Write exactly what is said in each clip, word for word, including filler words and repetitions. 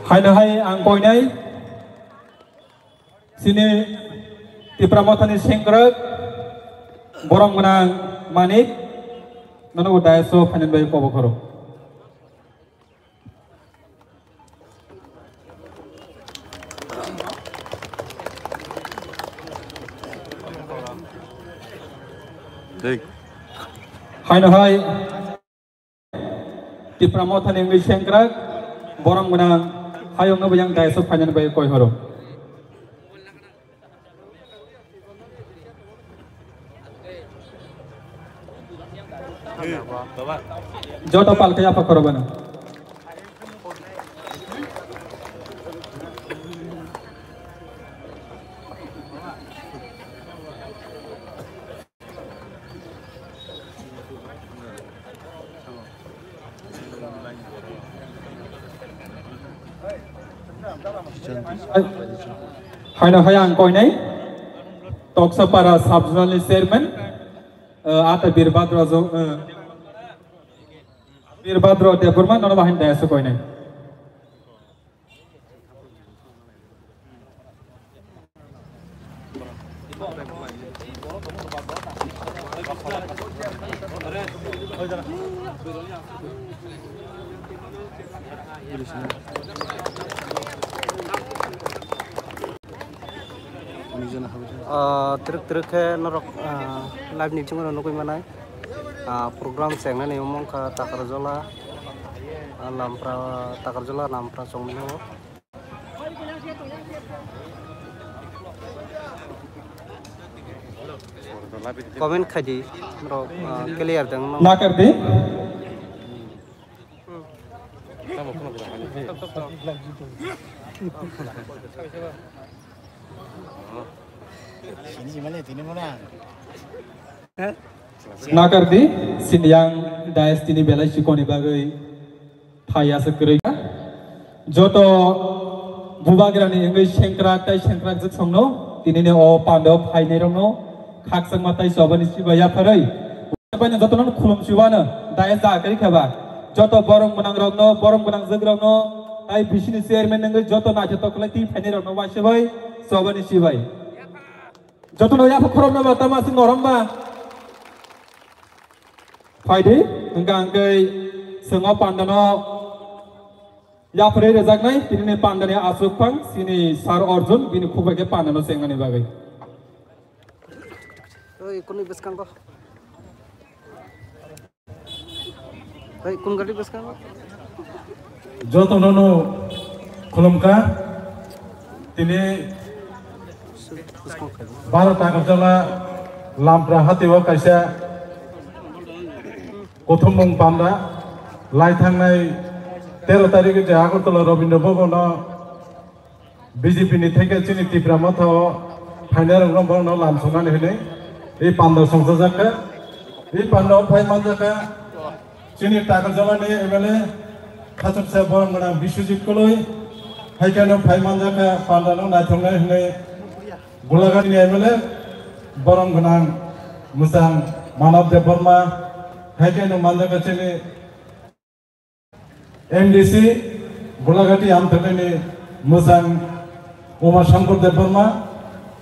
Haino hai ang koinai sini Tipra Mothani sengkrok borom gwnang Manik nono daiso phainani bai kobo khoro. Haino hai Tipra Mothani wngwi sengkrak borom gwnang hayungno bo yang daiso phainani bai koi horo. Joto palka yapha khorobana. Haino hai ang koinai Toksapara sub zonal ni chairman, eh, ata Birbadra jo, eh, Birbadra Debbarma nono bahai daya se koinai. Ah, twrwk twrwk khe norok, ah, live ni bisingo nugwi manai. Ah, program chengnani omo wngkha Takarjala, ah, Lampra, Takarjala Lampra chongmani o. Comment khai di, norok, ah, clear deng no. Nakar di. Nakar di, sini yang dais tini belai sikoni bagwi thai aswk kwrwi. Joto bubagrani wngwi sengkrak tai sengkrak jwk songno, tinini o pandao phainairokno khakchangma tai chobani sibai yapharwi. Bai no jotono khulum sibano daya ja kari kheba. Joto borom gwnang rokno, borom gwnang jwk rokno, tai bisini chairman wngwi joto naithotok khlai twi phainai rokno waisa bai, chobani sibai. Jotono yapha khorokno ba tama sing norom ba. Phaidi, hwnkha hwnkhe swngo pandano yapharwi rwjaknai, tinini pandani aswk phang, sini Sir Arjun, bini khuk bai khe pandano chengnani bagwi. Oi, kuni bwskango. Oi, kun gari bwskango. Jotono no khulumkha. Tini Bharat Agartala Lampra hatio kaisa kuthumung panda lai thangnai tero tarikh je Agartala Rabindra Bhavan o B J P ni theke chini Tipra Motha o phainai rok no bono lam songnani hinwi i panda songchajak kha. I panda o phai manjak kha chini Takarjala ni M L A khachuksa borom gwnang Biswajit Koloi, hai khe no phai manjak kha panda no naithok nai hinwi Gulaghat ni M L A borom gwnang mwchang Manav Debbarma, hai khe no manjak kha chini M D C Gulagati Amthakani mwchang Uma Shankar Debbarma,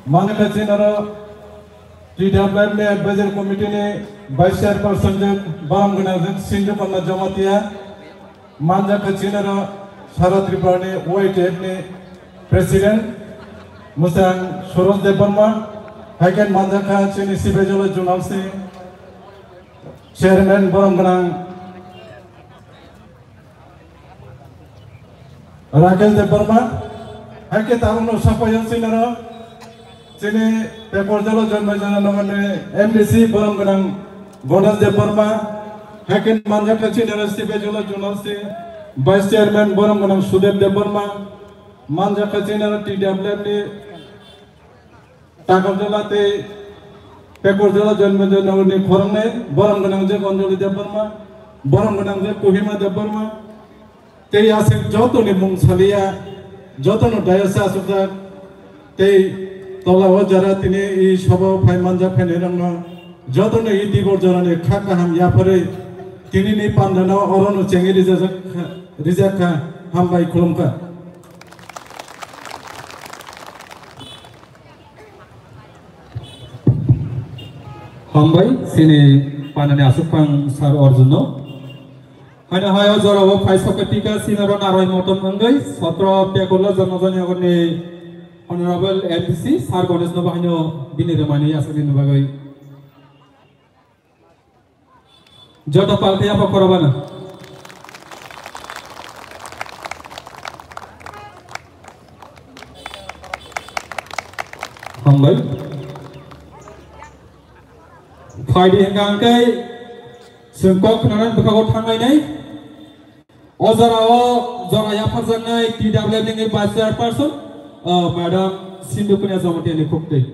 manjak kha chini aro T W F ni Advisory Committee ni Vice Chairperson jwk borom gwnang jwk Sindhu Kanya Jamatia, manjak kha chini aro Sara Tripura ni Y T F ni President mwchang Suraj Debbarma, hai khe manjak kha chini Sibajala Zonal ni Chairman borom gwnang Rakesh Debbarma, hai khe tabukno sapaio chini aro chini Pekorjala Jonmajana Nagarni M D C borom gwnang Ganesh Debbarma, hai khe manjak kha chini aro Sibajala Zonal ni Vice Chairman borom gwnang Sudeb Debbarma, manjak kha chini aro T W F ni Takarjala tei Pekorjala Jonmajana Nagarni khoroknwi borom gwnang je Anjali Debbarma, borom gwnang je Kohima Debbarma, tei aswk jotoni mung saliya, jotono dayasa aswkjak, tei tola o jara tini i sobo phai manjak phainairokno jotono i tibor jorani kha kaham yapharwi Tinini pandano orono chengwi rijak kha, rijak kha, hambai khulumkha. Hambai chini pandani aswkphang sir Arjunno. Haino hai o jorao phai sokha tika sinaro naroi motom wngwi sotro Pekula Jonojani Nogorni Honorable M D C sir Ganesh no bahaino bini rwmani aswkni bagwi. Joto palkhe yapha khorobana. Hambai. Phaidi hwnkha hwnkhe chwng kok khwnanani bwkhago thanglainai. O jorao jora yapharjaknai T W F ni Vice Chairperson, uh, Madam Sindhu Kanya Jamatia ni khuktwi.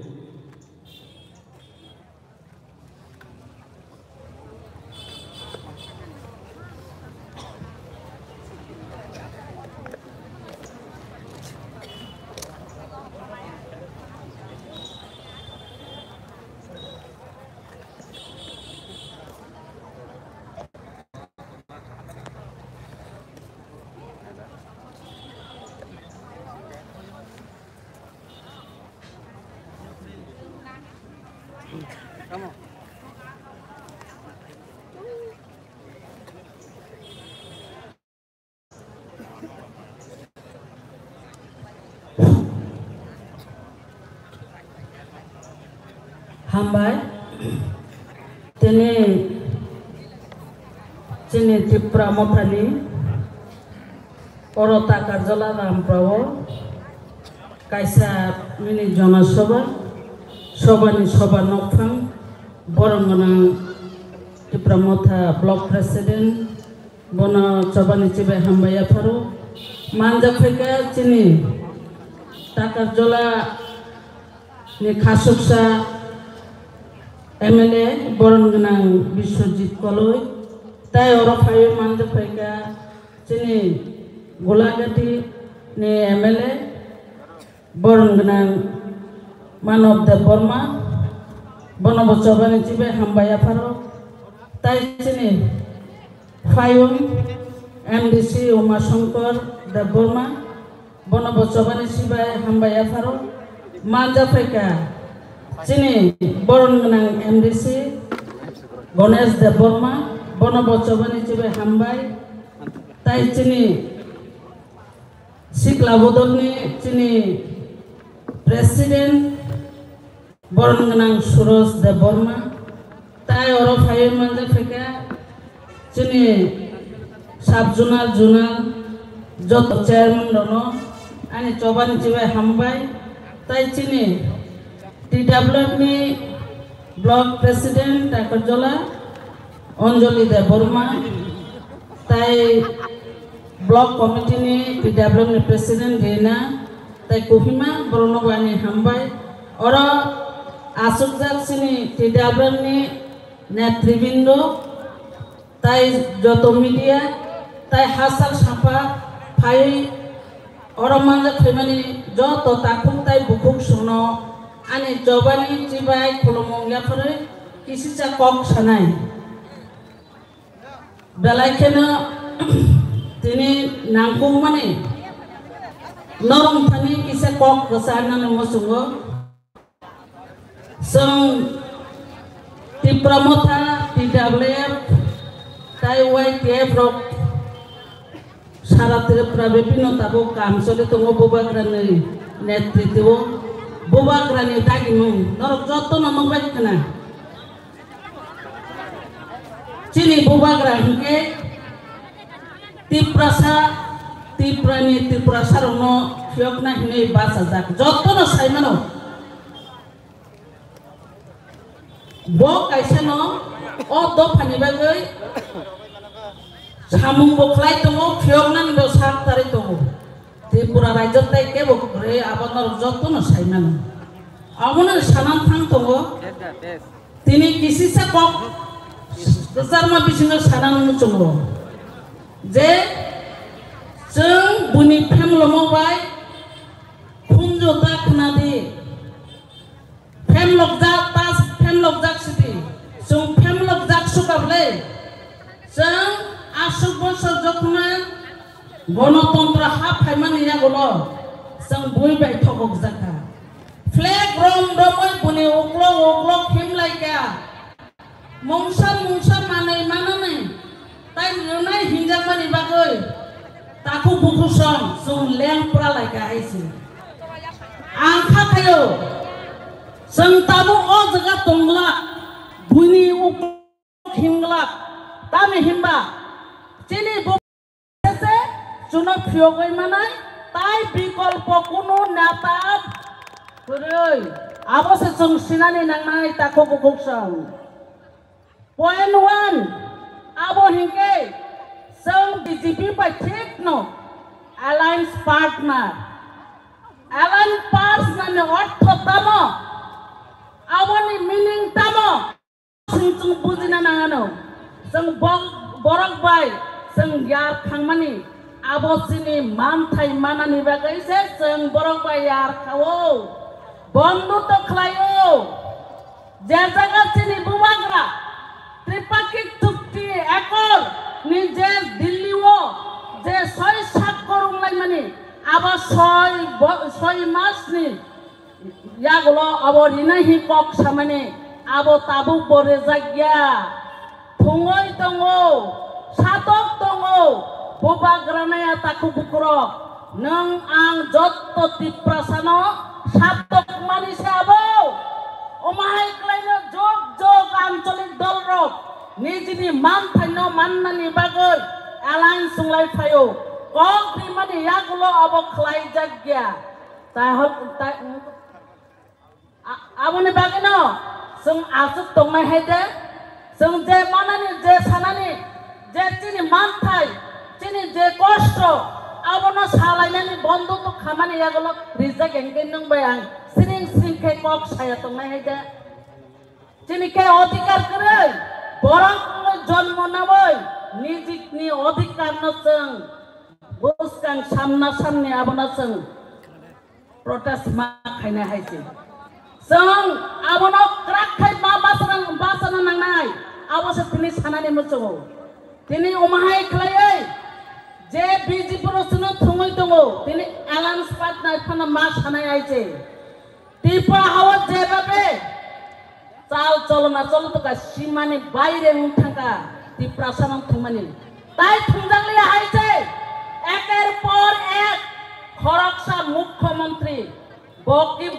Hambai. Tini chini Tipra Mothani oro Takarjala Rampura o kaisa mini Jana Sabha, Sabhani Sabha nokphang, borok gwnang Tipra Motha Block President, bono chobani chibai hambai yapharo. Manjak phaikha chini Takarjala ni khasuksa M L A boron gwnang Biswajit Koloi, tai oro phaiwi manjak phaikha chini Golagati ni M L A boron gwnang Manob Debbarma, bono bo chobani chibai hambai yapharo. Tai chini Phaiung M D C Uma Shankar Debbarma, bono bo chobani chibai hambai yapharo. Manjak phaikha chini boron gwnang M D C Ganesh Debbarma, bono bo chobani chibai hambai. Tai chini Sikla bodolni chini President boron gwnang Suraj Debbarma, tai oro phaiwi manjak phaikha chini sub zonal, zonal joto chairman rokno ani chobani chibai hambai, tai chini T W F ni Block President Takarjala Anjali Debbarma, tai Block Committee ni T W F ni President Rina, tai Kohima, borokno bo ani hambai. Oro achukjak chini T W F ni netribindo, tai joto media, tai hachal sapa phai oro manjak phaimani joto takhuk tai bukhuk sono ani chobani chibai khulumung yapharwi kisisa kok sanai. Belai kheno tini nangkukmani norong thani kisa kok kwcharnani muchungo. Chwng Tipra Motha, T W F, tai Y T F rok sara Tripura bebino tabuk kam choli tongo Bubagrani netritwo, Bubagrani dagimung norok jotono nukbai khna. Chini Bubagra hinkhe Tiprasa, Tiprani Tiprasarokno phiyokna hinwi bachajak. Jotono saimano. Bo kaisano o dophani bagwi samung bo khlai tongo, phiyoknani bo sak tarwi tongo. Tripura rajyo tai kebo kwrwi, abo norok jotono saimano. Abono sanan thang tongo. Tini kisisa kok kwcharma bisingo sana muchungo je chwng buini phemlomo bai khunju ta khna di. Phemlokjak ta phemlokjak sidi. Chwng phemlokjak suka bwle. Gonotontro ha phaimani yagulo chwng bui bai thokokjak kha. Flag rom romwi buni uklok uklok himlai kha. Mungsa mungsa manwi manani tai rwnai hinjakmani bagwi takhuk bukhuk song chwng lengpra lai kha hai se. Ang kha khaio, chwng tabuk o jaga tongla, buini uklok himglak, tamni himba chini bo se chuno phiyogwi manai, tai bikolpo kunu neta kwrwi. Abo se chwng sinani nangnai takhuk bukhuk song. Point one, abo hinkhe chwng B J P bai thikno alliance partner. Alliance partner ni ortho tamo? Aboni meaning tamo? Chwng, chwng bujina nangano. Chwng bo-, borok bai chwng yar khangmani, abo chini manthai manani bagwi se chwng borok bai yar khao. Bondhu to khlaio. Je jaga chini bubagra Tripakhik chukti ekor ni je Delhi o je soi sakkor wnglaimani, abo soi bo-, soi mas ni yagulo abo rinai hi kok samani, abo tabuk bo rijak ya. Thungwi tongo, satok tongo, bubagra naya takhuk bukhurok. Nwng ang jotto Tiprasano satok mani se abo. Omo hai khlaino jok jok ancholik dolrok nijini manthaino mannani bagwi alliance wnglai phaio. Kok rimani yagulo abo khlaijak ya. Tahok, ta-, A-, aboni bagwino chwng aswk tongnai hai de, chwng je manani, je sanani, je chini manthai, chini je kosto, abono salainani bondo to khamani yagulo rijak, engke nwng bai ang siring siring khe kok saya tongnai hai de. Chini khe odhikar kwrwi, borok wngwi jonmo nawi nijikni odhikarno chwng bwskang samna samni abono chwng protest ma khainai hai se. Chwng abono kwrak khai ma bachana, bachana nangnai, abo se tini sanani muchungo. Tini omo hai khlaiwi je B J P rok chwngno thwngwi tongo, tini alliance partner phano ma sanai hai se. Tripura hao jebabe chal cholona cholo tongkha, simani baire wng thangkha Tiprasa no thwngmani. Tai thwngjak liya hai se, eker por ek khoroksa mukhyamantri, bo ki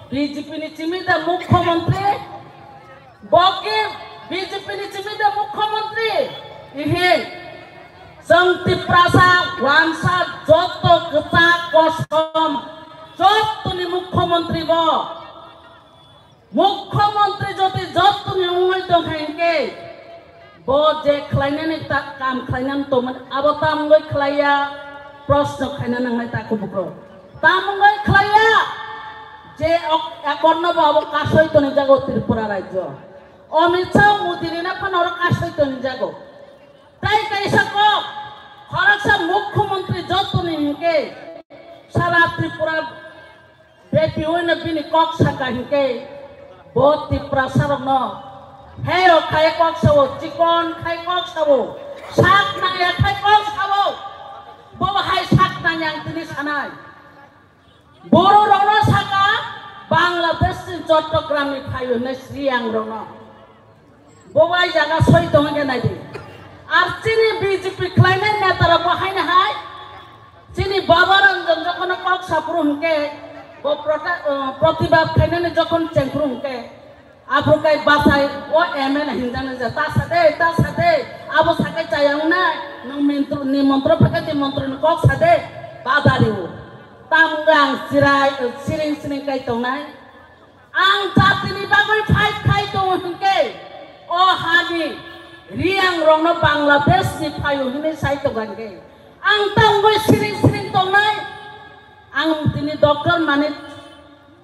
B J P ni simi de mukhyamantri, bo ki B J P ni simi de mukhyamantri, ihi, chwng Tiprasa wansa joto kwchak kosom, jotoni mukhyamantri bo. Mukhyamantri jodi jottoni wngwi tongkha hinkhe, bo je khlainani ta-, kam khlainani tongmani, abo tamungwi khlaiya, proshno khaina nangnai takhuk bukhuk. Tamungwi khlaiya, je ok-, ekorno bo abo kasoi toni jago Tripura rajyo. Amit Shah, Modi rina phano oro kasoi toni jago. Tai kaisa kok, khoroksa mukhyamantri jottoni hinkhe, sara Tripura Bepi wino bini kok saka hinkhe bo Tiprasa rokno, "He rok khai kok sao, chikon khai kok sao, sak nangya khai kok sao." Bo hai sak nangya ang tini sanai. Boro rokno saka Bangladesh ni Chottogram ni phaio hinwi Sriyang rokno. Bo bai jaga soi tong khe nai di. Ar chini B J P khlainai neta rok bo haino hai. Chini Baba Ranjan jokhon kok saphuru hinkhe, bo prota-, eh, protibad khainani jokhon chengphuru hinkhe, aphuru kai bachai o M L A hinjani je, "Ta sa de, ta sa de, abo sakai chaya wngnai, nwng mintru-, ni montro phakai ni montro ni kok sa de," bada riwo. Tam wngkha ang chirai, eh, siring siring kai tongnai. Ang jatini bagwi fight khai tongo hinkhe, o hani Riyang rokno Bangladesh ni phaio hinwi sai tongo hinkhe, ang tongwi siring siring tongnai. Ang tini Doctor Manik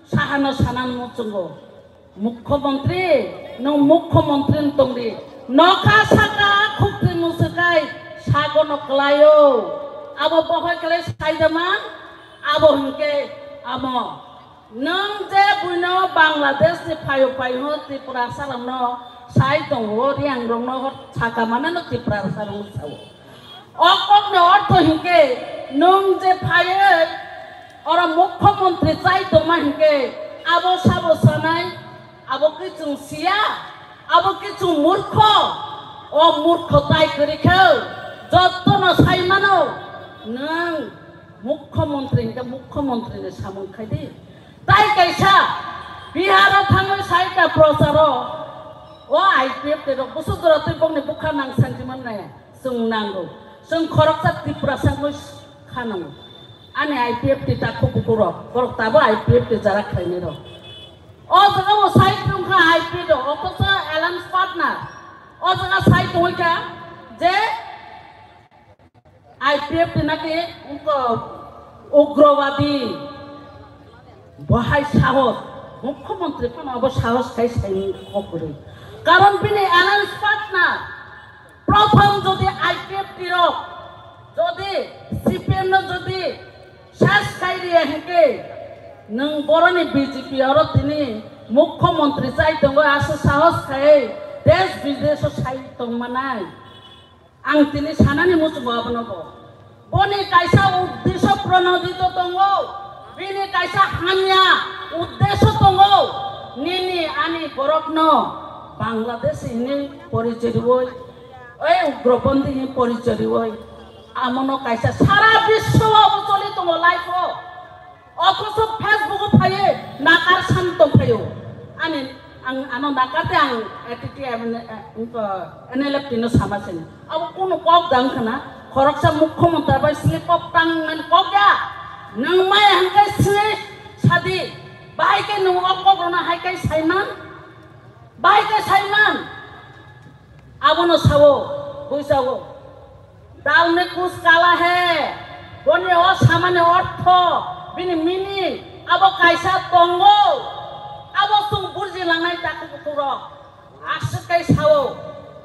Sahano sanani muchungo, Mukhyamantri, nwng Mukhyamantri wng tongdi, nokha saka khukti mwswkai sagono klaio, abo bohoi klai saidama, abo hinkhe amo. Nwng je buino Bangladesh ni phaio phaio Tiprasa rokno sai tongo, Riyang rokno saka manano Tiprasa rokno sao. O kokni ortho hinkhe Nwng je phaiwi oro mukhyamantri chai tongma hinkhe abo sabo sanai, abo khe chwng siya, abo khe chwng murkho, o murkho tai kwrwi khe jottono sai mano, nwng mukhyamantri hinkhe mukhyamantrini samung khai di. Tai kaisa Biharo thangwi sai kha procharo, o I P F T rok bwswk jora twi bongni bwkha nang santi mannai. Chwng nango. Chwng khoroksa Tiprasa wngwi kha nango. Ani I P F T takhuk bukurok, borok tabo I P F T jara khlainai rok. O jaga o sai wngkha I P F T rok, othocho alliance partner. O jaga sai tongwi kha je I P F T naki wngkha ugrobadi. Bo hai sahos, mukhyamantri phano abo sahos khai saini kok kwrwi. Karon bini alliance partner, prothom jodi I P F T rok, jodi C P M no jodi ses khai riya hinkhe, nwng boroni B J P oro tini mukhyamantri chai tongo, aswk sahos khai desh bidesh o sai tongmanai. Ang tini sanani muchungo abono bo. Boni kaisa uddesho pronodito tongo, bini kaisa hamya uddesho tongo. Nini ani borokno Bangladesh hini porichoi riwi, ei ugropondi hini porichoi riwi, amono kaisa sara biswo abo choli tongo life o. Othocho Facebook o phaiwi nakar san tongphaio. Ani, ang ano nakar de ang A T T M, eh, wngkha N L F T no sama sini. Abo kunu kok da wngkha na? Khoroksa mukhyamantri bai sini kok tang nani kok ya. Nwng maya hwnkhe sini sadi. Bahai khe nwng o kok rwna hai khe saiman? Bahai khe saiman? Abono sao, bui sao. Dal mein kuch kala hai, boni o samani ortho, bini meaning, abo kaisa tongo, abo chwng buji langnai takhuk bukurok. Aswk kai sao,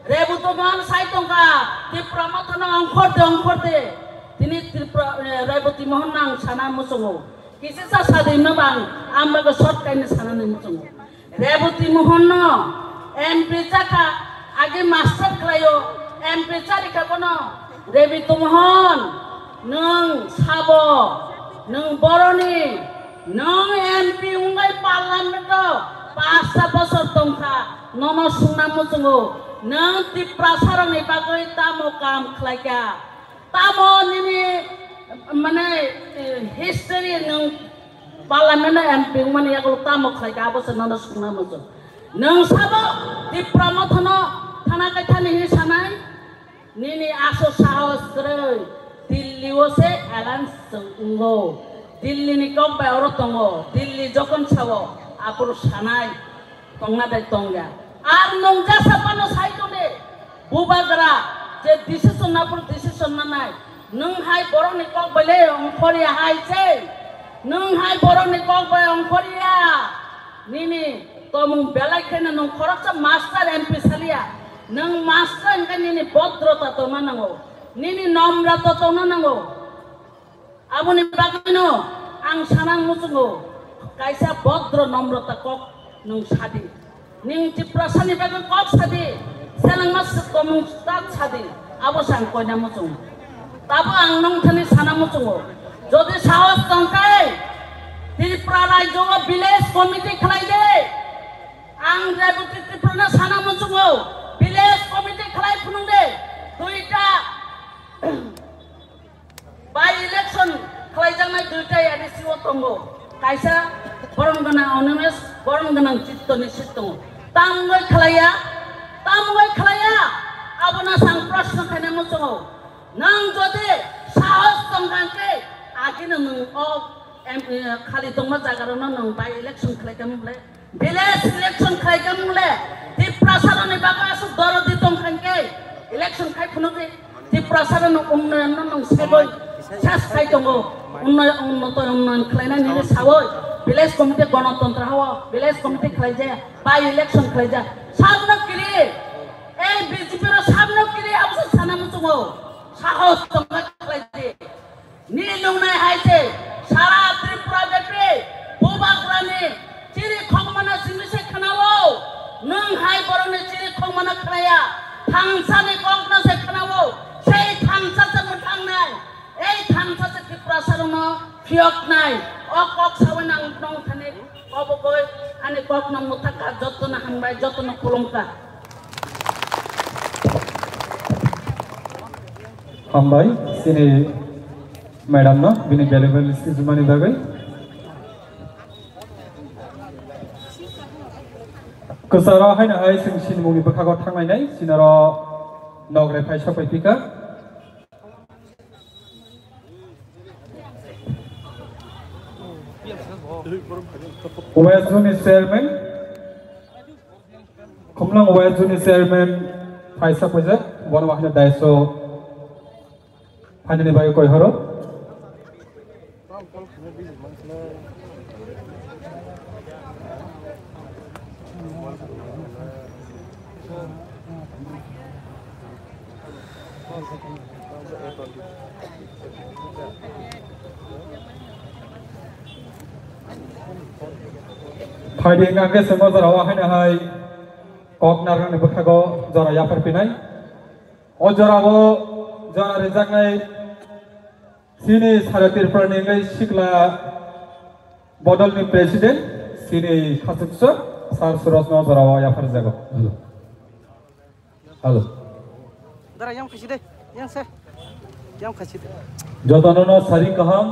Reboti Mohan sai tongkha, Tipra Mothano ongkhor de, ongkhor de. Tini Tripura, eh, Reboti Mohan no ang sana muchungo. Kisa sa sadi ma bang, ang bago short kaini sanani muchungo. Reboti Mohan no M P chakha, age master khlaio, M P charikha bono. Reboti Mohan, nwng sabo, nwng boroni, nwng M P wngwi parliament o pasta bosor tongkha, nono swngna muchungo, nwng Tiprasa rokni bagwi tamo kam khlaikha? Tamo nini, mane, eh, history nwng parliament o M P wngmani yagulo tamo khlaikha, abo se nono swngna muchung. Nwng sabo Tipra Mothano thana kaithani hinwi sanai? Nini aswk sahos kwrwi, Delhi o se alliance chwng wngo. Delhi ni kok bai oro tongo. Delhi jokon sao, aphuru sanai. Tongna bai tongya. Ar nwng jasa phano sai tongdi. Bubagra je decision na phuru decision nanai. Nwng hai borokni kok bai le ongkhorya hai se. Nwng hai borokni kok bai ongkhorya. Nini tomung belai kheno nwng khoroksa master M P saliya. Nwng master hwnkhe nini bodrota tongna nango. Nini nomrata tongna nango. Aboni bagwino ang sanang muchungo, kaisa bodro nomrota kok nwng sadi. Nwng Tiprasani bagwi kok sadi, selengma se-, tomung start sadi, abo se ang koina muchungo. Tabo ang nwng thani sana muchungo. Jodi sahos tongkhe, Tripura rajyo o village committee khlai de. Ang Reboti Tripura no sana muchungo, village committee khlai phunung de. Duita By election khlaijaknai duita A D C o tongo. Kaisa borom gwnang Animesh, borom gwnang Chitto Nishit tongo. Tamungoi khlaiya, tamungoi khlaiya, abono sang proshno khaina muchungo. Nwng jodi sahos tongkha khe, agino nwng o M-, eh, khali tongma jagarokno nwng by election khlaikha mung le? Village election khlaikha mung le, Tiprasarokni bagwi aswk dorodi tongkha hwnkhe election khai phunukdi. Tiprasarokni unnoyonno nwng segwi ses khai tongo. Unnoy-, unnoto unnoyon khlainani hinwi sawi village committee gonotontro hao village committee khlaijak, by election khlaijak. Sabno kiri, ei B J P rok sabno kiri, abose sana muchungo. Sahos tongkha khlaidi. Ni nungnai hai se sara Tripura bepri bubagrani chiri khokmano simi se khwnao. Nwng hai borokni chiri khokmano khwnaya, thangsani kokno se khwnao. Sei thangsa se mwthangnai, ei thangsa se Sarungno phiyoknai, o kok sawi nang nong thani, obo goi ani kok no muthaka, jotono hambai, jotono khulumkha. Hambai, sini madam no, bini valuable speech mani bagwi. Kwcharo haino hai chwng sinimungni bwkhago thanglainai, sinaro nogre phai sopai phika. West Zone ni chairman, Khumlwng West Zone ni chairman phaisa puijak, bono bahai daiso phainani bagwi koi horo. Phaidi hwnkha khe chwng o jorao haino hai kok narwknani bwkhago jora yapharphinai. O jorao jora rijaknai chini Sara Tripura ni wngwi sikla bodol ni president chini khachuksa Sir Suraj no jorao yapharjago. Hello. Hello. Dara yang khasi de, yang se. Yang khasi de. Jotono no sari kaham.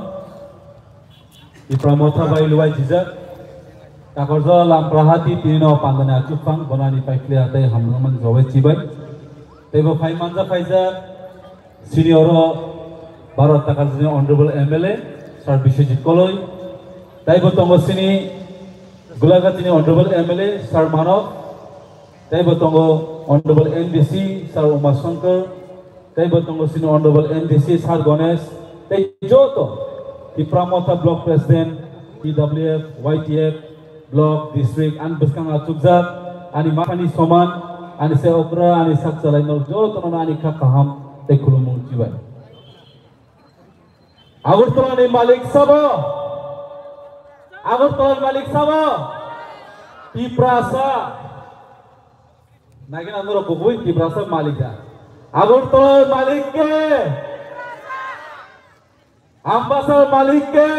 Tipra Motha bai luai jijak. Takorjo lamprahati tino pandani achukphang bonani paiklia tei hamrokman jobai chibai. Teibo phai manja phaijak sini oro Bharat Takarjini Honorable M L A Sir Biswajit Koloi. Teibo tongo sini Gulagatini Honorable M L A Sir Manav. Teibo tongo Honorable M D C Sir Uma Shankar, teibo tongo sini Honorable M D C Sir Ganesh, tei joto Tipra Motha Block President, T W F, Y T F, Block, District, ani bwskango achukjak, ani mathani soman, ani se okra, ani sak chalaino jotono ani kha kaham tei khulumung chibai. Agartala ni malik sabo, Agartala ni malik sabo, Tiprasa. Nagina norok kubui Tiprasa malik da. Agartala malik ke? Ambasa malik ke?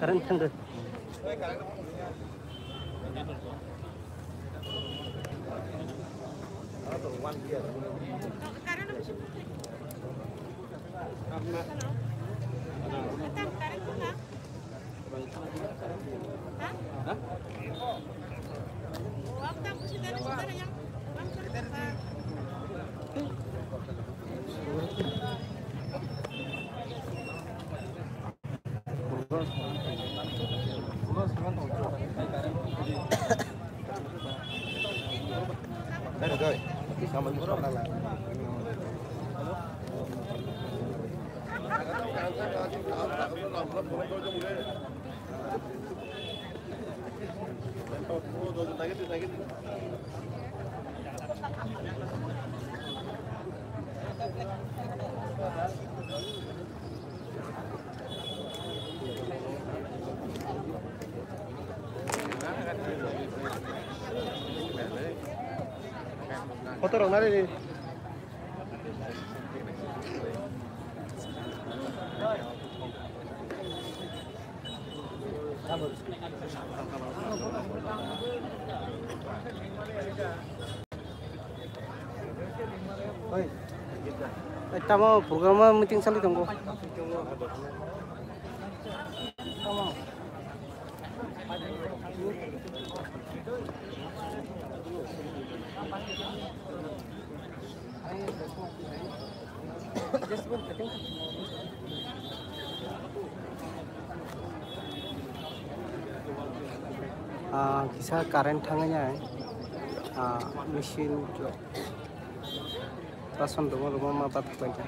Current thangkha. Photo rok nari. Tamo program meeting sali tongo. Tamo. Ah, kisa current thangwi nai. Ah, machine rok bason rwma rwma ma bathakbai kha.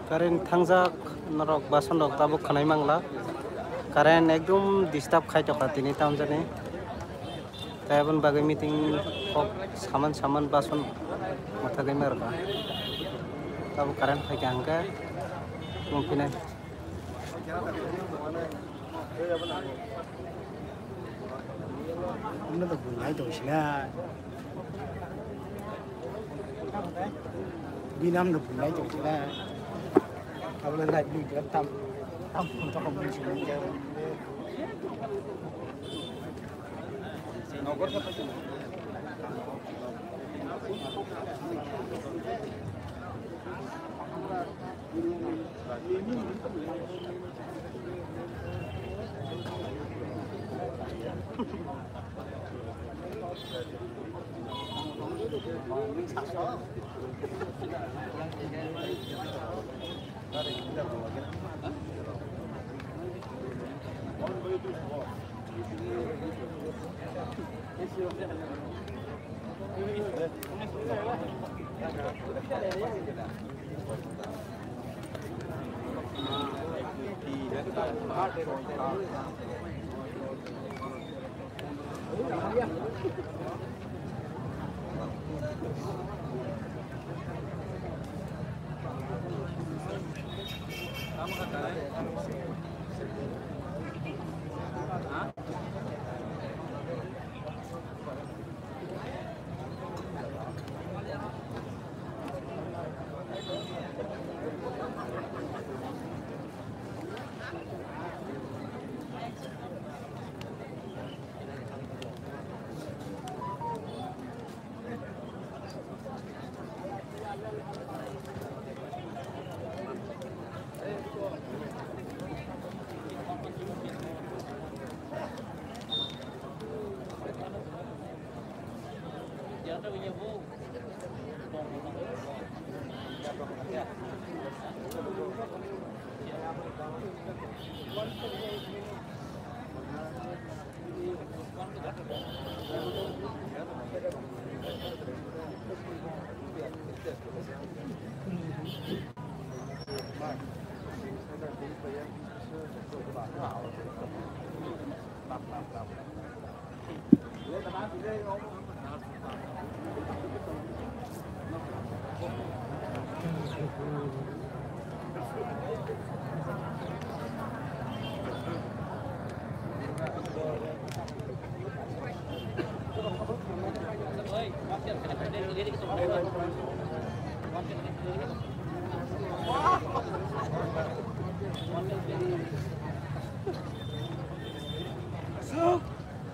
Current thangjak, norok bason rok tabuk khwnai mangla. Current ekdum disturb khai tongkha tini tamjani. Tai aboni bagwi meeting kok saman saman bason mwthagwi ma rwkha. Tabuk current phaikha hwnkhe Oke na. Ano to bunai to sila. Binam no bunai to sila. Abla na bi tam tam to ko mun sila.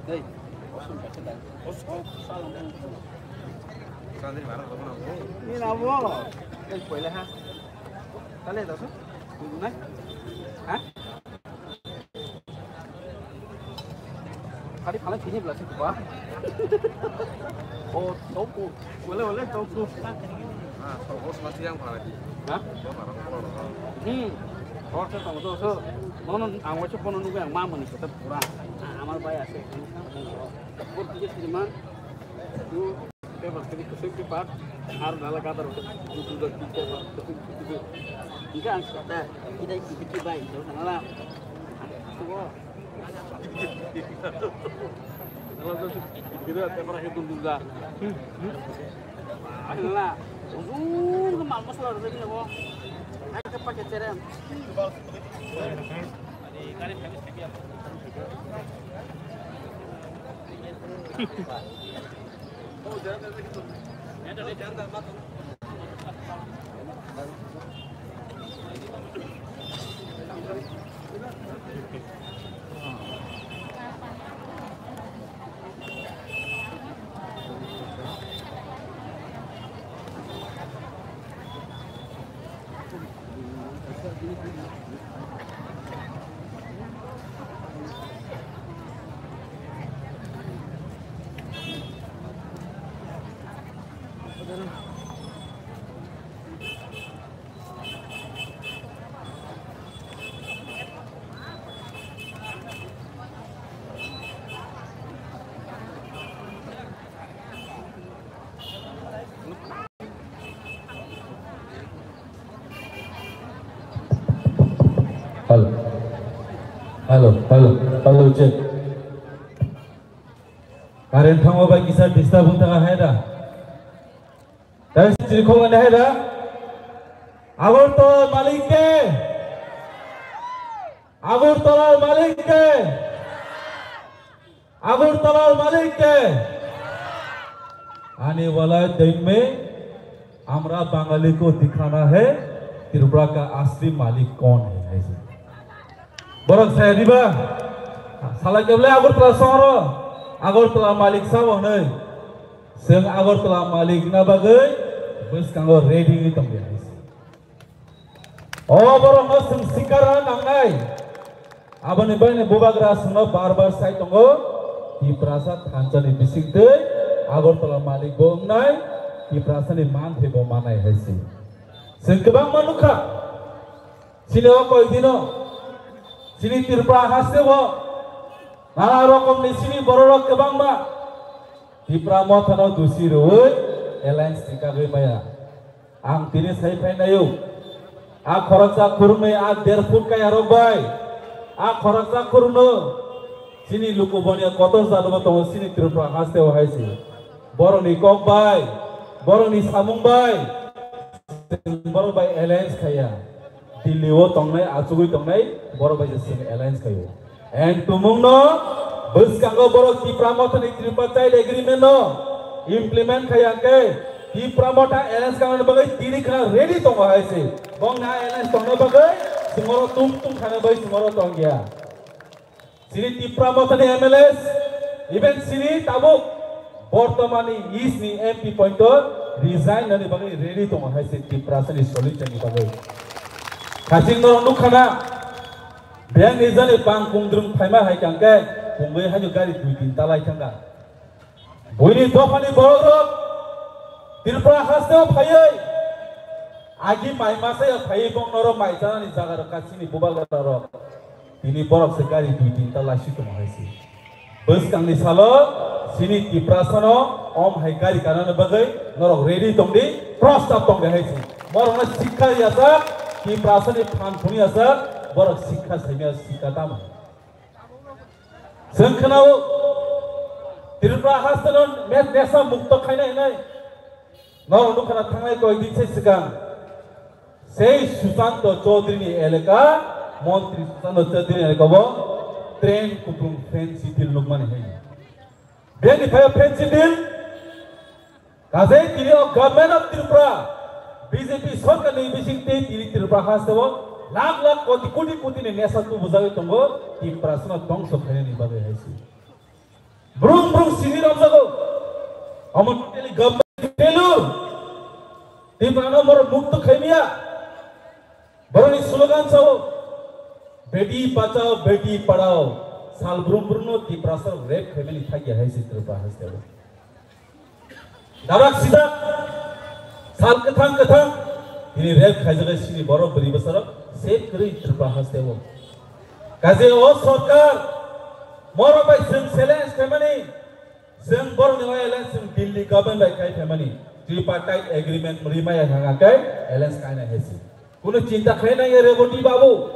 Hey, osun kake dai. Osun salam. Sandri marah kau mana? Ini nabo. Eh, boleh ha? Kalian tahu sih? Dulu nih. Hah? Kali kali sini belas itu, Pak. Oh, topu. Boleh, boleh, topu. Ah, topu semua siang, Pak Haji. Hah? Dia marah kau mana? Hmm. Kau saya tahu tuh, so. Nono, ang wacha kono nunggu yang mama nih, tetap kurang. Ah, amal bayar sih. Kau tiga terima. Tuh. Paper, tini kusuk paper, ar nala kadar, buku dan paper, kusuk, kusuk. Jika ang kata, kita, kita kibai, itu nala. Itu wo. Nala tu, kita paper itu juga. Nala, ujung ke mal masalah ada ni wo. Ada pakai cerem. Hello. Hello, hello, hello, check. Current thango bai kisa disturb wng thang hai da. Tei siri khong wng hai da. Abor to malik ke. Agartala malik ke? Agartala malik ke? आने वाला दिन में हमरा बंगाली को दिखाना है त्रिपुरा का असली मालिक कौन है, ऐसे। Borok saya diba? Salai keble Agartala songro, Agartala malik sabo hwnwi. Chwng Agartala malik na bagwi bwskango ready wngwi tongdi hai se. O borokno chwng sikar rwna nangnai. Aboni bagwi bubagra chwngno bar bar sai tongo, Tiprasa thansa ni bisingtwi Agartala malik bo wngnai, Tiprasa ni manthai bo manai hai se. Chwng kwbangma nukha. Chini o koi dino, chini Tripura haste o, nana rokom ni chini bororok kwbangma Tipra Motha no dusi rwui alliance ni kagwi maya. Ang tini sai phai naio, a khoroksa khurungnwi a der foot kaya rok bai, a khoroksa khurungno chini luku bonia kotor jaduma tongo chini Tripura haste o hai se. Boroni kok bai, boroni samung bai, Chwng borok bai alliance khaiya. Delhi o tongnai, achugwi tongnai, borok bai se chwng alliance khaio. And tumungno bwskango borok Tipra Mothani Tripartite Agreement no implement khaiya hwnkhe Tipra Motha alliance kanani bagwi tini khna ready tongo hai se. Bongni alliance tongna bagwi chwngoro tum tum khana bai chwngoro tongya. Chini Tipra Mothani M L As, even chini tabuk bortomani East ni M P pointo resign nani bagwi ready tongo hai se Tiprasani solution ni bagwi. Khaching norok nukha na, beng ni jani bang kungdrung phaima hai kang khe kungwi haino gari dui tin talai thangkha. Buini dophani borokrok Tripura hasteo phaiwi agi mai masa ya phaiwi bong norok mai chanani jaga rok kachini bubagra rok tini borok se gari dui tinta laisi tongo hai se. Bwskangni salo chini Tiprasano om hai gari kanani bagwi norok ready tongdi, prostab tongdi hai se. Borokno sikha yasa, Tiprasani phan phuni yasa, borok sikha saimya sikha tamo. Chwng khwnao Tripura hasteno me-, nesa mukto khaina hinwi. Norok nukha na thangnai koi din se swkang. Sei Susanto Chaudhary ni elaka, Montri Susanto Chaudhary ni elaka bo train kupulung fancy deal nukmani hai. Bini phai fancy deal. Kajai tini o Government of Tripura, B J P sorkar ni bising tei tini Tripura haste o lakh lakh koti koti koti ni nesa tubujagwi tongo, Tiprasano dongso khainani bagwi hai se. Brung brung sini romjago, omo totally government failure. Tiprano borok mukto khaimya. Borokni slogan sao, "Beti bachao, beti padhao." Sal brum brumno Tiprasa rape khaimani thakya hai se Tripura haste o. Darak sidak, sal kwthang kwthang, tini rape khaijagai sini borok bwrwi bwsarok safe kwrwi Tripura haste o. Kaje o sorkar, moro bai chwng challenge khaimani, Chwng borokni bai alliance chwng Delhi government bai khai phaimani tripartite agreement rimaya thang khe alliance kaina hai se. Kunu chinta khlai nang ya Reboti babu.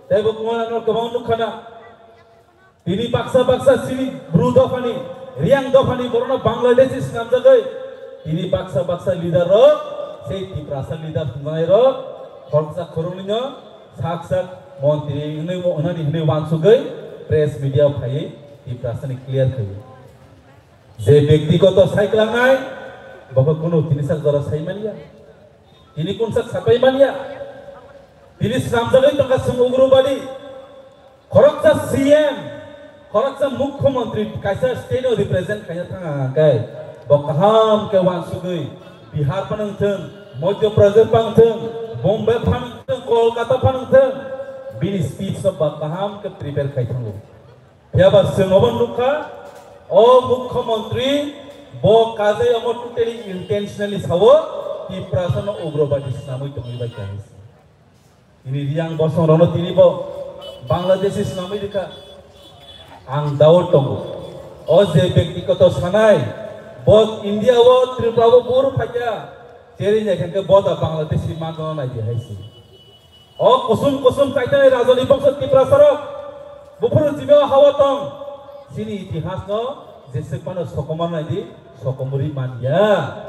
Tei bo kwmana no kwbang nukha na. Tini baksa baksa sini Bru dophani, Riang dophani borokno Bangladeshi swnamjagwi. Tini baksa baksa leader rok sei Tiprasa leader thumnai rok khoroksa khoroknwi no sak sak montri hwnwi mo-, hwnani hwnwi wansugwi press media phaiwi Tiprasani clear khaiwi. Je byaktigoto sai kwlangnai, bo khe kunu tini sak jora sai manya. Tini kun sak sapai manya. Tini swnamjagwi tongkha chwng ugrobadi. Khoroksa C M, khoroksa mukhyamantri kaisa state no represent khaina thang kha hwnkhe, bo kaham khe wansugwi Bihar phano wngthung, Madhya Pradesh phano wngthung, Bombay phano wngthung, Kolkata phano wngthung, bini speech no ba kaham khe prepare khai thango. Phiya ba chwng obo nukha, o mukhyamantri bo kajai omo totally intentionally sao, Tiprasano ugrobadi swnamwi tongwi bai kha hinwi. Tini Riang bosong rokno tini bo Bangladeshi swnamwi rikha. Ang doubt tongo. O je byaktigoto sanai, bo India o Tripura o buru phaikha, cherwi nai khe bo da Bangladeshi manjana nai di hai se. O kusum kusum kaitanai rajoni bokso Tiprasa rok, buphuru jibeo hawa tong, chini itihas no jeswk phano sokomor nai di, sokomori man ya.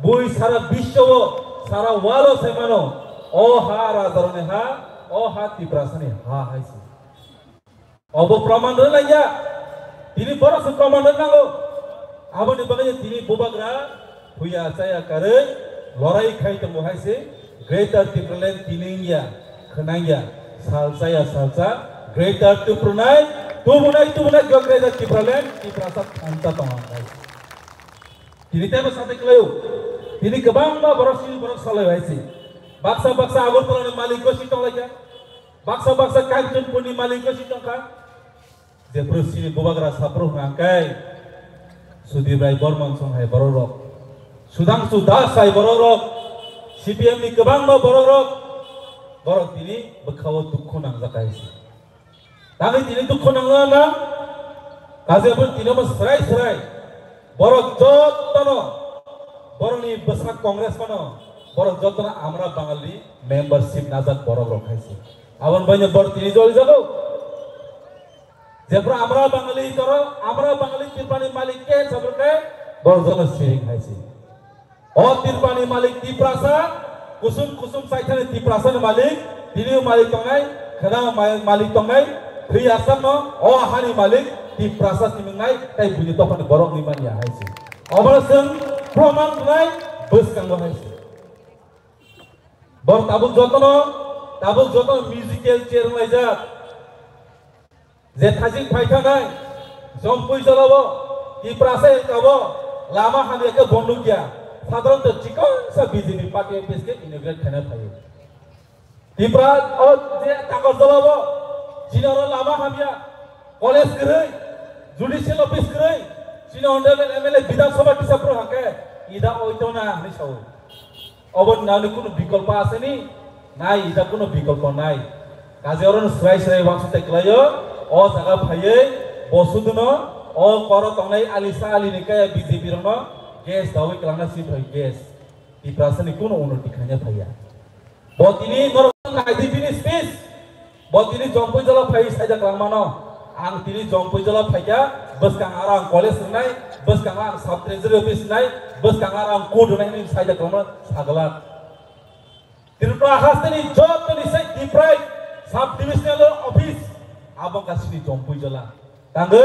Bui sara biswo o, sara world o sai mano, o ha rajarokni ha, o ha Tiprasani ha hai se. Obo proman rwlaiya. Tini borok se proman rwnango. Aboni bagwi tini bubagra huya chaya karwi lorai khai tongo hai se Greater Tipraland tini wngya, khwnangya, salsa ya salsa, Greater Tipranai, tubunai tubunai Greater Tipraland, Tiprasa thansa tongo hai. Tini tebo sate kwlaio. Tini kwbangma borok sini borok salai hai se. Baksa baksa Agartala ni malik gosi tonglaikha. Baksa baksa Kanchanpur ni malik gosi tongkha. Jephru sini bubagra saphru hwnkha khe Sudip Rai Bormon song hai borok rok, Sudhangshu Das hai borok rok, C P M ni kwbangma borok rok, borok tini bwkhao dukhu nangjak hai se. Tangwi tini dukhu nangna nang, kaje bo tini omo srai srai borok jotono, borokni bwsak Congress phano, borok jotono Amra Bangali membership najak borok rok hai se. Aboni bagwi borok tini joli jago. Jephru Amra Bangali toro, Amra Bangali Tiprani malik khe sabor khe borok jono siring hai se. O Tiprani malik Tiprasa, kusum kusum saithani Tiprasani malik, tini malik tongnai, khwnao ma-, malik tongnai, thwi asakno o hani malik Tiprasa simingnai, tai buini dophani borok ni manya hai se. Obo chwng proman rwnai bwskango hai se. Borok tabuk jotono, tabuk jotono musical chair wnglaijak. Je thajik phai thanai, Jompui jolao, Tiprasa elkao, lama hamya khe bonduk ya. Sadharanto chikonsa B J P party office khe inaugurate khaina phaio. Tipra o je Takarjalao, chini oro lama hamya, college kwrwi, judicial office kwrwi, chini honorable M L A Bidhan Sabha tisapro hake, ida oito na hwnwi sao. Obo nani kunu bikolpo aseni, nai, ida kunu bikolpo nai. Kaje oro no srai srai wansuk tai kwlaio, o jaga phaiwi, bo suduno, o koro tongnai alisa alini kaya B J P rokno gas dawi kwlangna si phai gas. Tiprasani kunu unnoti khaina phaiya. Bo tini norok naidi bini speech. Bo tini Jompui jala phai saida kwlangmano. Ang tini Jompui jala phaikha, bwskang aro ang college rwnai, bwskang ang sub treasury office rwnai, bwskang aro ang court rwnai hinwi saida kwlangmano sagwlak. Tripura hasteni jotoni se Tiprai sub divisional office abo wngkha chini Jompui jala. Tangwi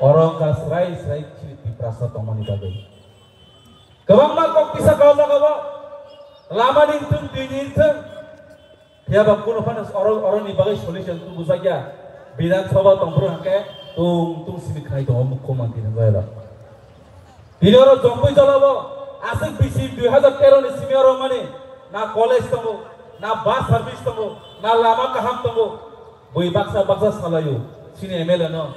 oro wngkha srai srai chini Tiprasa tongmani bagwi. Kwbangma kok kisa kok jagao lama ni wngthung, twi ni wngthung. Phiya ba kunu phano oro, oroni bagwi solution tubujakya. Bidhan Sabha tongphuru hwnkhe tung tung simi khai tongo mukho manti hwnjai rok. Tini oro Jompui jolao aswk bisi dui hazar tero ni simi oro mani na college tongo, na bus service tongo, na lama kaham tongo. Bui baksa baksa salaio chini M L A no.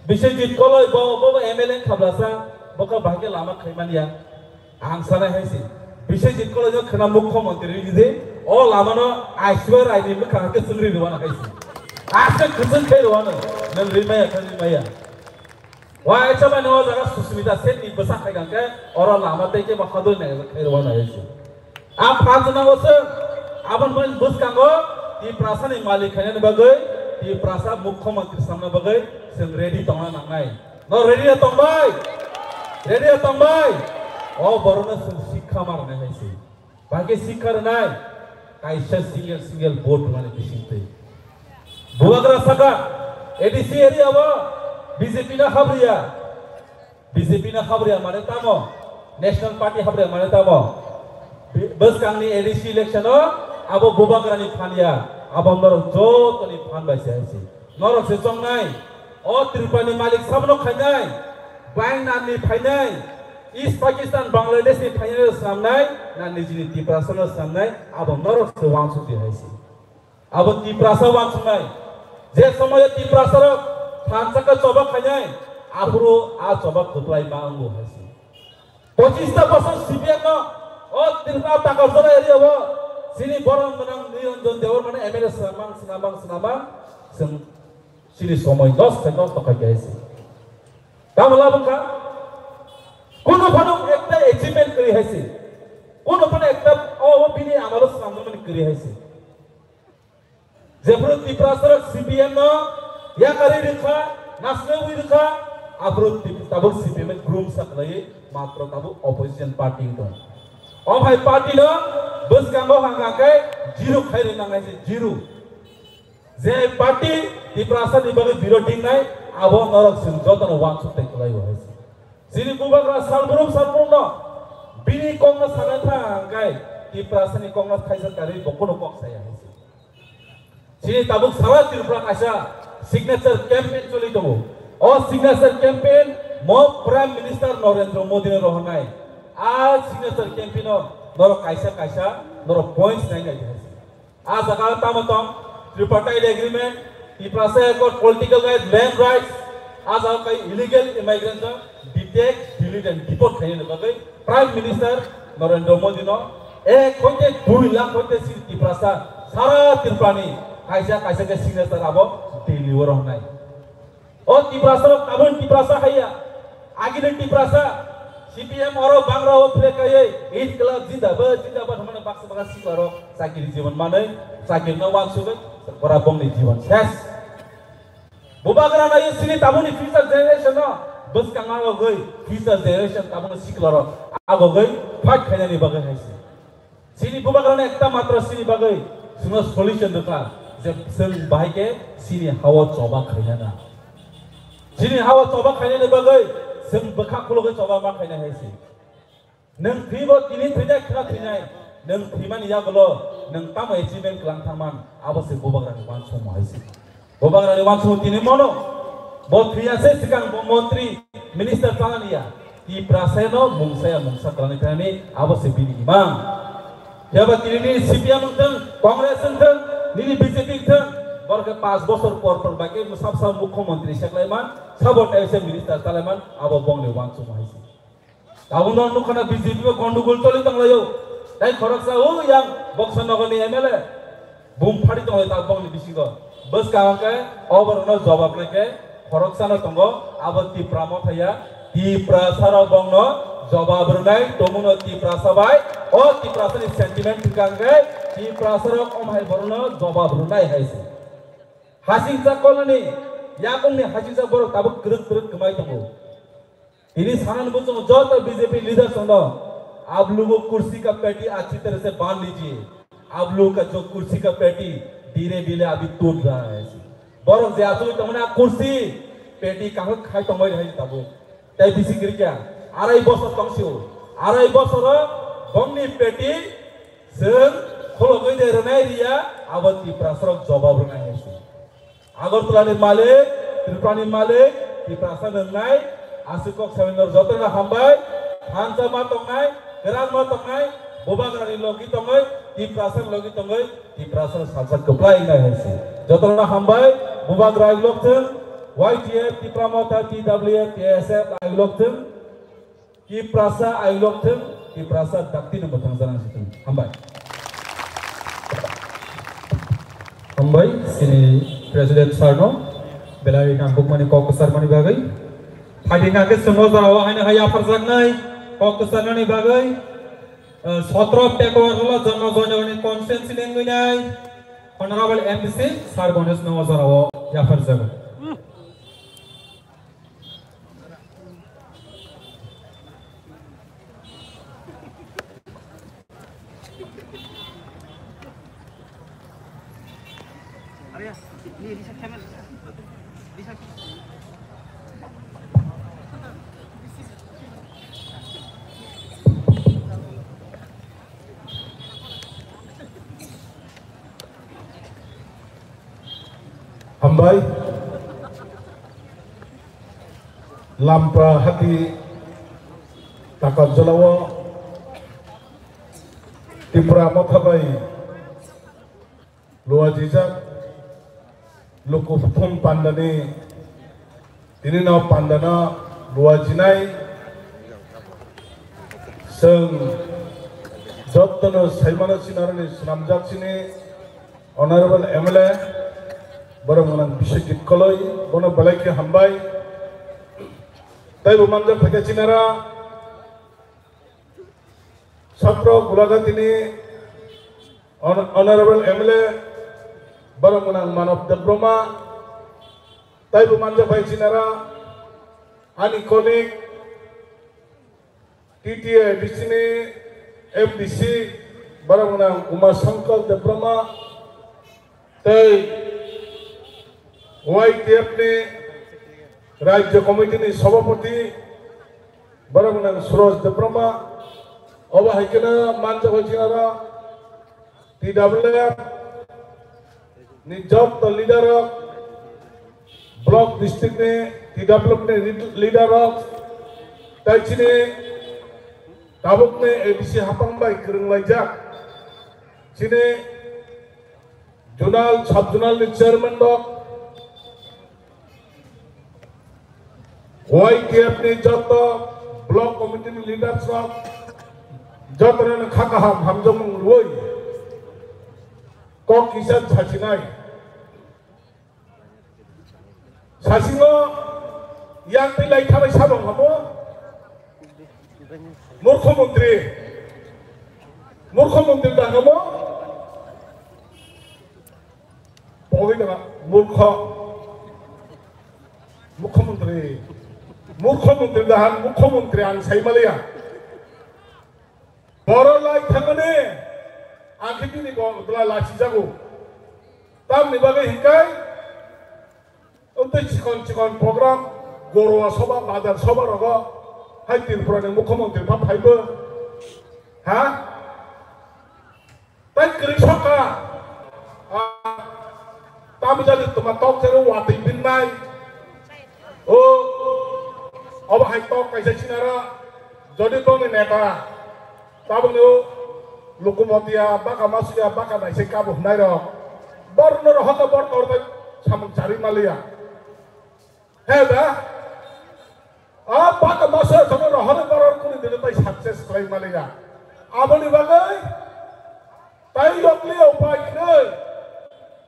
Biswajit Koloi bo, bo, bo M L A wngkha blasa, bo khe bahai khe lama khaimani ya. Ang sanai hai se, Biswajit Koloi no khwna mukho montri ri je, o lama no aiswa rai ni bwkha khe chwngri rwano hai se. Aswk kwchwng khe rwano, nwng ri maya khe ri maya. Waisa mani o jaga Susmita Sen ni bwsa khai khe oro lama tei khe bo hadol nai khe rwano hai se. A phanjwnao se aboni bagwi bwskango Tiprasani malik khainani bagwi Tiprasa mukhyamantri samna bagwi chwng ready tongna nangnai. No ready ya tongbai? Ready ya tongbai? O borokno chwng sikha ma rwnai hai se. Bagwi sikha rwnai kaisa single single vote rwnani bisingtwi. Bubagra saka A D C area o B J P no habriya. B J P no habriya mane tamo, National Party habriya mane tamo. Bi-, bwskangni A D C election o abo Bubagrani phan ya, abo norok jotoni phan bai se hai se. Norok se chongnai, o Tripurani malik sabono khainai, baing nanni phainai, East Pakistan, Bangladesh ni phainai rok swnamnai, na nijini Tiprasa no swnamnai, abo norok se wansuk di hai se. Abo Tiprasa wansuknai. Je somoyo Tiprasa rok thansa khe choba khainai, aphuru a choba kwplai ma wngo hai se. Pochista bosor C P M no o Tripura Takarjala area o chini borom gwnang Niranjan Debbarma no M L A swnamang, swnamang, swnamang, chwng chini somoi nosto, nosto khai khe hai se. Tamo labwkha? Kuno phano ekta achievement kwrwi hai se. Kuno phano ekta o, o bini amalo swnamjakmani kwrwi hai se. Jephru Tiprasa rok C P M no yakarwi rwkha, naslewi rwkha, aphuru Tip-, tabuk C P M ni groom sa khlaiwi matro tabuk opposition party wng tong. O hai party no bwskango hang hang khe zero khai rwna nai se, zero. Je party Tiprasa ni bagwi birod dingnai, abo norok chwng jotono uansuk tei kwlai o hai se. Chini bubagra salbrum salbrum no bini kok no sanai thang hwnkhe Tiprasa ni kok no khaisa karwi bo kunu kok saya hai se. Chini tabuk sara Tripura kaisa signature campaign choli tongo. O signature campaign mo Prime Minister Narendra Modi no rohornai. A signature campaign o norok kaisa kaisa norok points nai nai hai se. A jaga tamo tong, Tripartite Agreement, Tiprasa Accord, Political Rights, Land Rights, a jaga kai illegal immigrants no detect, delete and deport khainani bagwi Prime Minister Narendra Modi no ek hoite dui lakh hoite si Tiprasa sara Tripura ni kaisa kaisa khe signature abo Delhi o rohornai. O Tiprasa rok tabuk Tiprasa haiya. Agini Tiprasa, C P M oro bangra o flag kaiye, Inqilab Zindabad, Zindabad hwnmani baksa baksa sikla rok chakiri jibon manwi, chakiri no wansugwi, bora bongni jibon ses. Bubagra nai sini tabukni future generation no bwskang agogwi, future generation tabukni sikla rok agogwi fight khainani bagwi hai se. Chini bubagrano ekta matro chini bagwi chwngno solution rwkha je chwng bahai khe chini hao choba khainana. Chini hao choba khainani bagwi chwng bwkha khulugwi choba ma khaina hai se. Nwng thwibo tini thwijak khna thwinai, nwng thwimani yagulo nwng tamo achievement kwlang thangman, abo se bubagrani uansukma hai se. Bubagrani uansukmung tini mono. Bo thwiya se swkang bo montri, minister tanani ya. Tiprasa no mungsa ya mungsa kwlangwi thanani abo se bini imang. Phiya ba tini ni C P M wng thung, Congress wng thung, nini B J P wng thung, borok khe panch bosor por por bai khe sab sab mukhyamantri seklaiman, sabo kaisa minister talaiman, abo bongni uansukma hai se. Tabukno nukha na B J P bo gondogol choli tonglaio. Tai khoroksa o yang Boxer Nogor ni M L A bum phari tonglaio tabukni bisingo. Bwskang khe oborokno jobab rwkhe khoroksano tongo, abo Tipra Motha ya. Tiprasa rok bongno jobab rwnai tongmungno Tiprasa bai, o Tiprasa ni sentiment thwkang khe Tiprasa rok om hai borokno jobab rwnai hai se. Hasingcha koloni yakungni hasingcha borok tabuk kwrwk kwrwk kwmai tongo. Tini sanani bo chwng joto B J P leaders no, "आप लोगों को कुर्सी का पेटी अच्छी तरह से बांध लीजिए, आप लोगों का जो कुर्सी का पेटी धीरे धीरे अभी टूट रहा है।" Borok je achugwi tongmani a kursi peti kahuk khai tongbai hai tabuk. Tai bisi kwrwi kha, arai bosor tong sio, arai bosoro bongni peti chwng khulogwi de rwnai riya, abo Tiprasarok jobab rwnai hai se. Agartala ni malik, Tripura ni malik, Tiprasa nwngnai, aswk kok sawi nor jotono hambai, thansa ma tongnai, kwrak ma tongnai, bubagrani logi tongwi, Tiprasa logi tongwi, Tiprasa salsa kwplai wngnai hai se. Jotono hambai, bubagra ailok thung, Y T F, Tipra Motha, T W F, T S F ailok thung. Tiprasa ailok thung, Tiprasa dakti no mwthang janang si thung. Hambai. Hambai, sini President sir no, belai nangkukmani kok kwcharmani bagwi. Phaidi hwnkhe chwng o jorao haino hai yapharjaknai kok kwcharnani bagwi, eh, sotro Pekwar Rola Janma Joinagorni constituency ni wngwi nai Honorable M D C sir Ganesh no o jorao yapharjago. Hambai. Lampra hati takam jolao Tipra Motha bai luajijak luku thum pandani tini no pandano luajinai chwng jotono saimano sinarani swnamjak sini Honorable M L A, borok mwnang Biswajit Koloi, bono belai khe hambai. Tei bo manjak phaikha chinara, Satro Gulaghati ni Hon-, Honorable M L A, borok mwnang Manob Debbarma, tei bo manjak phai chinara, ani colleague, T T A D C ni M D C, borok mwnang Uma Shankar Debbarma, tei Y T F ni Rajya Committee ni Sabhapati borok nang Suraj Debbarma, obo hai kheno manjak bai chini aro T W F ni joto leader rok, block district ni T W F ni leader rok, tai chini tabuk ni A D C hapang bai kwrwng laijak chini zonal, sub zonal ni chairman rok, Y T F ni joto block committee ni leaders rok, joto no kha kaham hamjakmung rwi kok kisa sachinai. Sasingo yang tei lai thabai sabong hamo. Murkho montri. Murkho montri da hamo. Pogwi da murkho. Murkho montri. Murkho montri da han murkho montri ang sai maliya. Boro lai thangmani ang khe bini bo bwla lachijago. Tamni bagwi hinkai wngtwi chikon chikon program, Gorwa soba, Bazar soba rogo hai Tripura ni Mukhyamantri pha phaibo. Ha? Tai kwrwi sokha. Ah, tamjani tuma tok jero watwi binnai. O, obo hai tok kaisa sinara, jodi tongni neta, tabukni o Lukumotiya, baka masuya, baka naisai kabo hwnai rok. Borno rohorno bor torbai samung chari maliya. He da? A baka masuya thono rohorno borok kuni dino tai success khlai maliya. Aboni bagwi tai yokli upai khe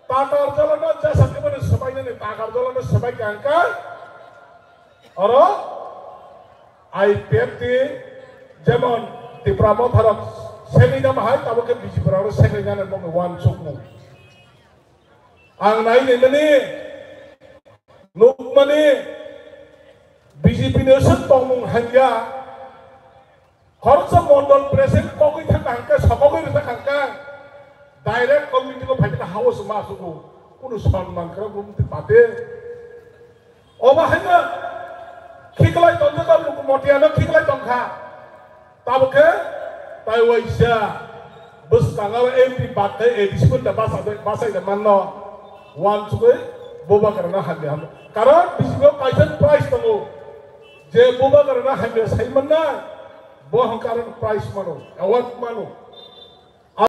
Takarjalano jesa khe mani swbainani Takarjalano swbai kangkha. Oro I P F T jemon Tipra Motha rok segwi nama hai, tabuk khe B J P rok segwi nani bokni uansukmung. Ang nai nai mani nukmani B J P ni swk tongmung hanya. Khoroksa mondol president kogwi thangkha hangkhe, sokogwi rijak hangkhe, direct committee o phaikhe hao se ma sugo, kunu sonman kwrwng bo mtwi pate. Obo haino khiklai tonjak, Lukumotiano khiklai tongkha. Tabukhe tai waisa bwskango M P bathai A D C bo da basa-, basai da manno. Uansugwi bubagrano hamya hamo. Karon B J P o kaisa prize tongo. Je bubagrano hamya sai mannai, bo hwn karon prize mano, award mano.